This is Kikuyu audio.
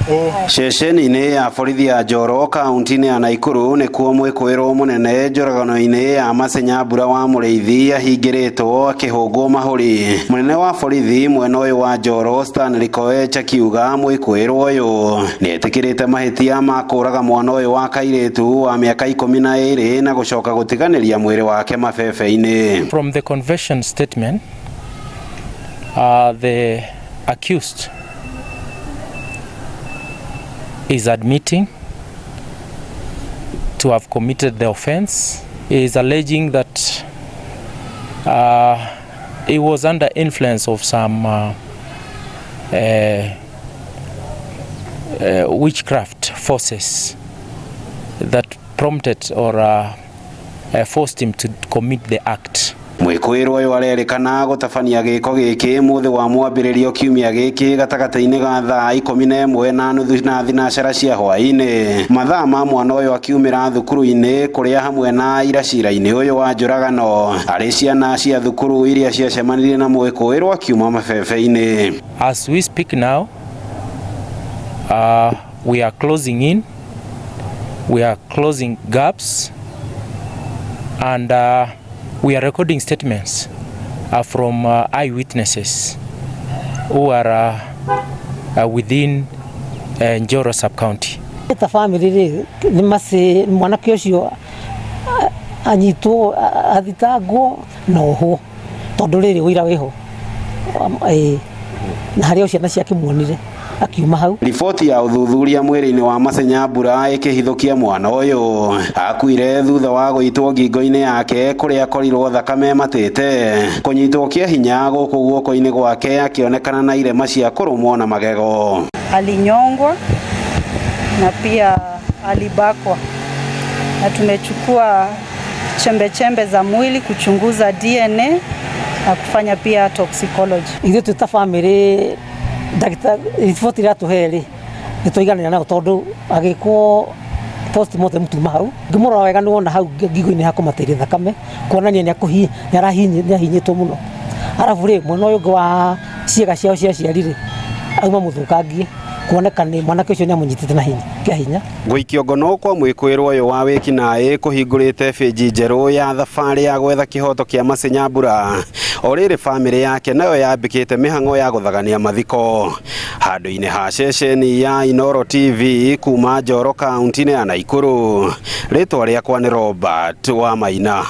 Ceceni-inĩ ya borithi ya Njoro kaunti-inĩ ya Nakuru nĩkuo mwĩkũĩrwo mũnene njũragano-inĩ ya Masenya Mbura wa Mũrĩithi ahingĩrĩtwo akĩhũngwo mahũri. Mũnene wa borithi mwena ũyũ wa Njoro Stanley Koech akiuga mwĩkũĩrwo ũyũ nĩetĩkĩrĩte mahĩtia ma kũraga mwana ũyũ wa kairĩtu wa mĩaka 12 na gũcoka gũtiganĩria mwĩrĩ wake mabebe-inĩ. From the confession statement, the accused is admitting to have committed the offense. He is alleging that he was under influence of some witchcraft forces that prompted or forced him to commit the act. Mwĩkũĩrwo ũyũ arerĩkana gũtabania gĩko gĩkĩ mũthĩ wa mwambĩrĩrio kiumia gĩkĩ gatagatĩ-inĩ ga thaa 11 na nuthu na thinacara cia hwaĩ-inĩ, mathaa ma mwana ũyũ akiumĩra thukuru-inĩ kũrĩa hamwe na aira cira-inĩ ũyũ wa njũragano arĩ ciana cia thukuru iria ciacemanirie na mwĩkũĩrwo akiuma mabebe-inĩ. As we speak now, we are closing in, we are closing gaps, and we are recording statements from eyewitnesses who are within Njoro sub-county. Ta family rĩ, nĩ maci mwanake ũcio anyitwo, athitangwo na ohwo, tondũ rĩrĩ ũira wĩho na harĩa o ciana ciake muonire akiuma hau. Riboti ya ũthuthuria mwĩrĩ-inĩ wa Masenya Mbura ĩkĩhithũkia mwana ũyũ akuire thutha wa gũitwo ngingo-inĩ yake kũrĩa akorirwo thakame matĩte, kũnyitwo kĩa hinya gũkũ guoko-inĩ gwake akĩonekana na irema cia kũrũmwo na magego. Alinyongwa na pia alibakwa, na tumechukua chembe chembe za mwili kuchunguza DNA na kufanya pia toxicology. Ithuĩ twĩ ta family, ndagĩtarĩ riboti ĩrĩa atũhe rĩ, nĩ twaiganĩra nayo, tondũ agĩkwo postmortem tuma hau ngĩmũrora wega nĩ wona hau ngingo-inĩ hakũmatĩire thakame, kuonania nĩ nĩahinyĩtwo mũno. Arabu rĩ, mwena ũyũ ũngĩ wa ciĩga ciao cia aciari rĩ, auma mũthũkangie, kuoneka nĩ mwanake ũcio nĩ amũnyitĩte na hinya kĩa hinya. Gũikio ngono kwa mwĩkũĩrwo ũyũ wa wĩkinaĩ kũhingũrĩte bĩnji njerũ ya thabarĩ ya gwetha kĩhoto kĩa Masenya Mbura. O rĩrĩ bamĩrĩ yake nayo yambĩkĩte mĩhang'o ya gũthagania mathiko handũ-inĩ ha ceceni ya Inooro TV kuma Njoro kaunti-inĩ ya Nakuru, rĩtwa rĩakwa nĩ Robert Wamaina.